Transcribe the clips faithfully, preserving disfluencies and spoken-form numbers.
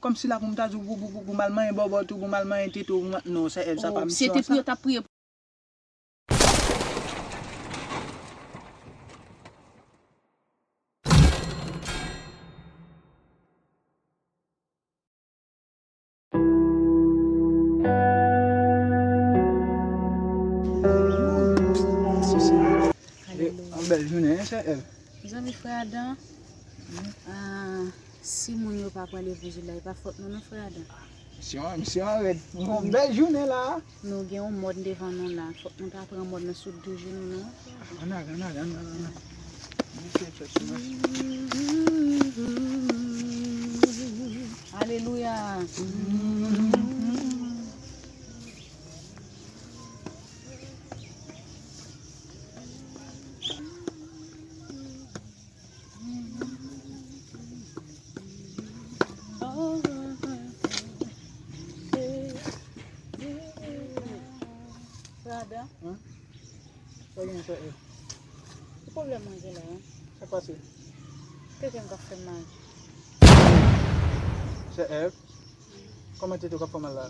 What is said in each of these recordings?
kòmsi la pou m ta di w pou, pou, pou, pou m al manyen bòbòt ou, pou m al manyen tete w, pou m al, non, sè Èv, sa pa misyon an, sa. Se te pou yo t ap priye pou Alelouya. Yon bèl jounen, wi, sè Èv. Zanmi frè Adan, ah, si moun yo pa kwè levanjil la, e pa fòt nou non, frè Adan. Misyon an, misyon an rèd. Nou gen yon bèl jounen la. Nou gen yon mòn devan nou la. Fòk nou ta pran mòn nan sou de jounen nou an, frè Adan. Ann ale, ann ale, ann ale, ann ale. Alelouya. Frè Adan. Sa gen, sè Èv? Ki pwoblèm mwen gen la, en? Sa k pase? Tete m k ap fè m mal. Sè Èv? Kòman tete w k ap fè w mal la?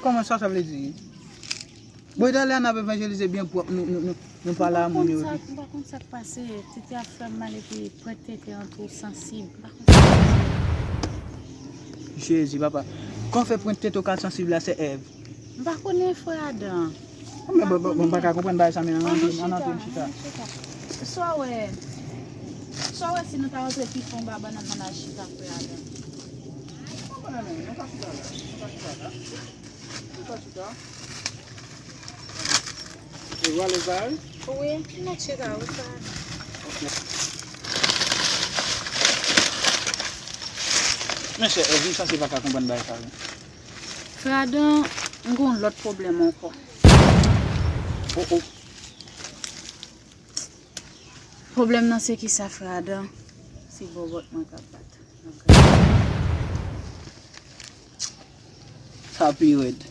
Kòman sa, sa vle di? Bon, talè a n ap evanjelize byen pwòp, nou, nou, nou, nou pale a moun yo epi. M pa konn sa k pase. Tete ap fè m mal epi pwent tete an tou sansib. M pa konn sa k pase. Jezi, papa. Kòman fè pwent tete w ka sansib la, sè Èv? M pa konnen, frè Adan. Men bon, bon, bon, m pa ka konprann bagay sa, men ann antre, ann antre n chita. Sa w wè, sa w wè si nou ta rantre pi fon ba bannann nan al chita, frè Adan? Bon, bannann, nou ka chita la, nou ka chita la. Nou ka chita. E w alèz la, wi? Wi, m mèt chita, wi, frè Adan. Ok. Men sè Èv, m sanse pa ka konprann bagay sa, wi. Frè Adan, m gen yon lòt pwoblèm ankò. Oh, oh. Pwoblèm nan se kisa, frè Adan? Se bòbòt mwen k ap bat. Sa pi rèd.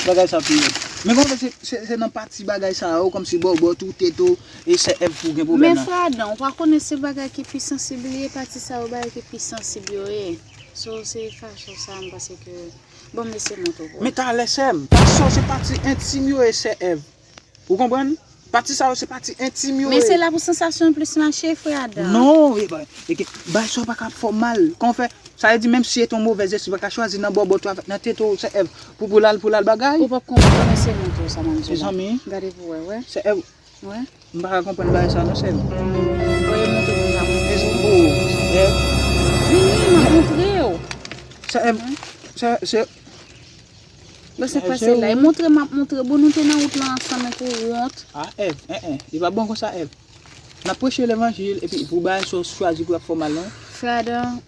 Bagay sa pi rèd. Men kòman se, se, se nan pati bagay sa yo, kòmsi bòbòt ou, tete w, e sè Èv pou gen pwoblèm nan? Men frè Adan, ou pa konnen se bagay ki pi sansib li ye, pati sa yo bagay ki pi sansib yo ye. So, se fason sa, m panse ke Bon, mesye, montre w. Men talè, sè m, pati sa yo se pati entim yo ye, sè Èv. Ou konprann? Pati sa yo se pati entim yo ye. Men se la pou sansasyon an plis mache, frè Adan. Non, e ba, e ke, bagay sa yo pa ka fè w mal. Kòman fè, sa vle di, menm si se te yon movèz espri, pa ka chwazi nan bòbòt ou avèk nan tete w, sè Èv, pou, pou l al, pou l al bagay. Ou p ap konprann, mesye, montre w sa, m ap di w la. Mezanmi. Gade pou w wè, wè. Sè Èv. Wè. M pa ka konprann bagay sa non, sè m. Voye montre m sa, montre. Mezanmi, oh, sè Èv. Vini, m ap montre w. Sè Èv, sè, sè. Bon, se pase la. E montre m ap montre. Bon, nou te nan wout lan ansanm, men pou wont. Ah, Èv, en, en. Li pa bon konsa, Èv. N ap preche levanjil, epi pou bagay sa w chwazi pou ap fè w mal, non. Frè Adan,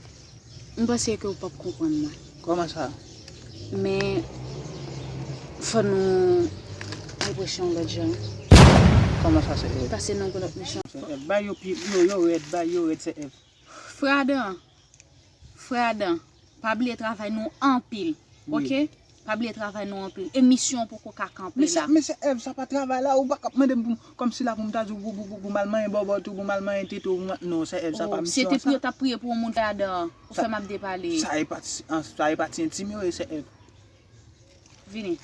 M panse ke w p ap konprann mwen. Kòman sa? Men, fò nou al preche yon lòt jan. Kòman sa, sè Èv? Pase nan yon lòt misyon. Sè Èv, bay yo pi, yo, yo rèd, bay yo rèd, sè Èv. Frè Adan, frè Adan, pa bliye travay nou anpil, wi, oke? Pa bliye travay nou anpil. E misyon an poko ka kanpe la. Men sè, men sè Èv, sa pa travay la, ou pa ka ap mande m pou m, kòmsi la pou m ta di w pou, pou, pou, pou m al manyen bòbòt ou, pou m al manyen tete w, pou m al, non, sè Èv, sa pa misyon an, sa. Se te pou yo t ap priye pou yon moun, frè Adan. Ou fè m ap depale. Sa e pati, an, sa e pati entim yo ye, sè Èv. Vini.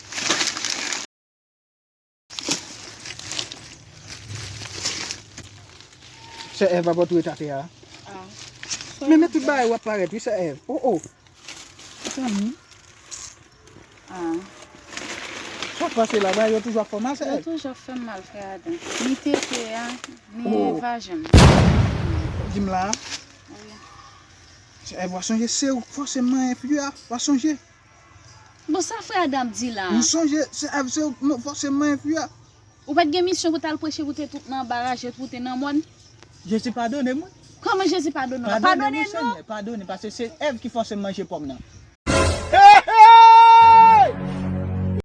Sè Èv ap antre atè a. Ah. Men, men tout bagay w ap parèt, wi, sè Èv. Oh, oh. Mezanmi. Ah. Sa k pase la, bagay yo toujou ap fè w mal, sè Èv? Yo toujou ap fè m mal, frè Adan. Ni tete a, ni vajen m. Di m la. Wi. Sè Èv, w a sonje, se ou k fòse m manyen fi a, w a sonje. Bon, sa frè Adan ap di la? M sonje, sè Èv, se ou k fòse m manyen fi a. Ou pa t gen misyon pou w t al preche, pou w te tout nan anba raje, pou w te nan mòn? Jezi padone m, wi. Kòman Jezi padone w? Padone nou, Senyè, padone, paske se Èv ki fòse m manje pòm nan.